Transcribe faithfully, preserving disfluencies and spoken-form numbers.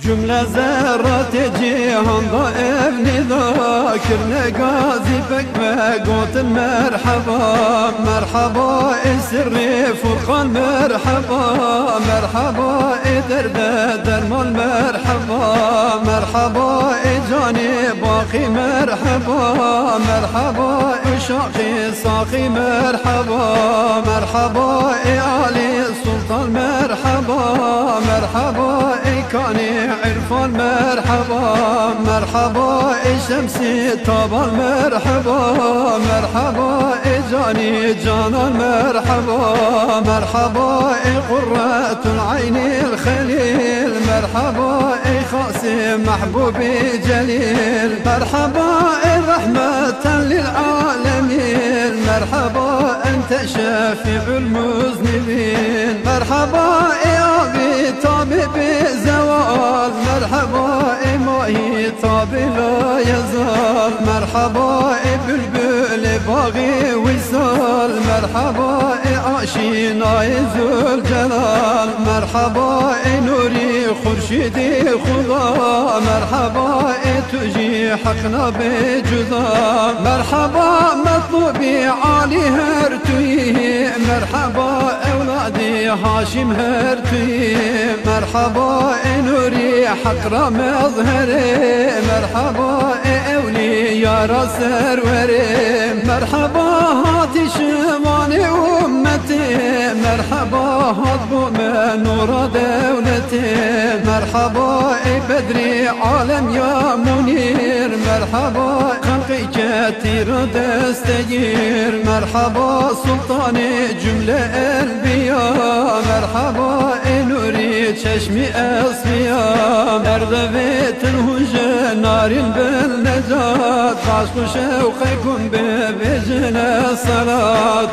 Cümle zerratê cîhan da ev nida kirine gazî pek me gotin merheba. Merheba ê sirrê Furqan merheba. Merheba ê derde derman merheba. Merheba ê canê baqî merheba. Merheba ê şaqî saqî merheba. Merheba ê alî Sultan merheba, merheba ey kanê Irfan merheba, merheba ey Şemsî Taban merheba, merheba ey canî Canan merheba, merheba ey Qurretul Eynî Xelîl, merheba ey Xasî Mehbûbî Celîl, merheba ey rehmeten lil alemîn, merheba ente şefîul muznibîn. Merheba ey avî tabîbî zewal, merheba ey mahî tabî layezal, merheba ey bülbülê baxî wîsal, merheba ey aşînayê Zülcelal, merheba ey nûrî xurşîdî Xuda, merheba ey tu jî heq nabê cuda, merheba metlûbî alî her tu yî, merheba ewladî Haşîm her tu yî, merheba ey nûrî heq ra mezherê, merheba ey ewlîya ra serwerê, merheba hatî şivanê ummetê, merheba hat bo me nûra dewletê, merheba ey bedrî alem ya munîr, merheba xelqî ketî ra destegîr, merheba sultanê cümle enbiya, merheba ey nûrî çeşmî esfiya, erdevê tin hûn ji narîn bin necat, aşq û şewqê gum bibêjine selat.